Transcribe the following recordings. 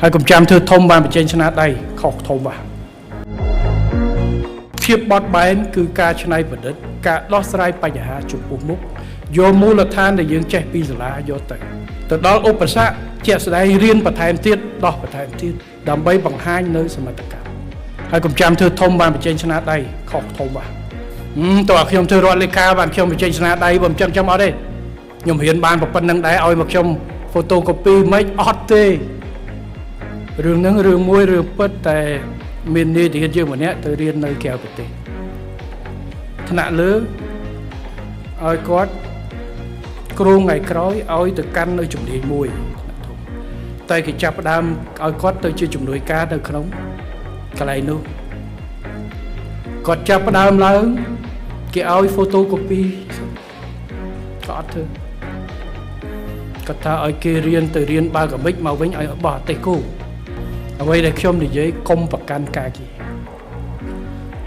ហើយកុំចាំធ្វើធំបានបញ្ចេញស្នាដៃខុសធំបាភាពបត់បែនគឺការច្នៃប្រឌិតការដោះស្រាយបញ្ហាចំពោះមុខយកមូលដ្ឋានដែលយើងចេះពីសាលាយកទៅទៅដល់ឧបសគ្គជាក់ស្ដែងរៀនបន្ថែមទៀតដោះបន្ថែមទៀតដើម្បីបង្ហាញនៅសមត្ថកម្មហើយកុំចាំធ្វើធំបានបញ្ចេញស្នាដៃខុសធំបាតើខ្ញុំធ្វើរដ្ឋលេខាបានខ្ញុំបញ្ចេញស្នាដៃបើមិនចឹងខ្ញុំអត់ទេខ្ញុំរៀនបានប៉ុណ្្នឹងដែរឲ្យមកខ្ញុំ photocopy មិនអត់ទេរឿងហ្នឹងរឿងមួយរឿងពិតតែមាននាយទាហានយើងម្នាក់ទៅរៀននៅក្រៅប្រទេសថ្នាក់លើឲ្យគាត់គ្រោងថ្ងៃក្រោយឲ្យទៅកាន់នៅជំនាញមួយថ្នាក់ធំតែគេចាប់ផ្ដើមឲ្យគាត់ទៅជាជំនួយការនៅក្នុងកន្លែងនោះគាត់ចាប់ផ្ដើមឡើងគេឲ្យ photocopy ក៏អត់ធ្វើគាត់ថាឲ្យគេរៀនទៅរៀនបើកមិចមកវិញឲ្យបោះអតិគោអ្វីដែលខ្ញុំនិយាយកុំប្រកាន់ការគេ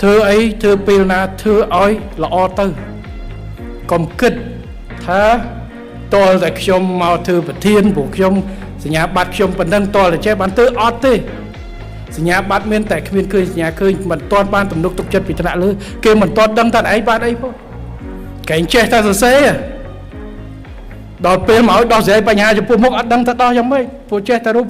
ធ្វើអីធ្វើពេលណាធ្វើឲ្យល្អទៅកុំគិតថាតលតែខ្ញុំមកធ្វើប្រធានព្រោះខ្ញុំសញ្ញាបត្រខ្ញុំប៉ុណ្ណឹងតលតែចេះបានធ្វើអត់ទេសញ្ញាបត្រមានតែគ្មានឃើញសញ្ញាឃើញមិនទាន់បានទំនុកទុកចិត្តពីថ្នាក់លើគេមិនទាន់ដឹងថាឯងបានអីផងកែងចេះតែសរសេរដល់ពេលមកឲ្យដោះស្រាយបញ្ហាចំពោះមុខអត់ដឹងថាដោះយ៉ាងម៉េចព្រោះចេះតែរូប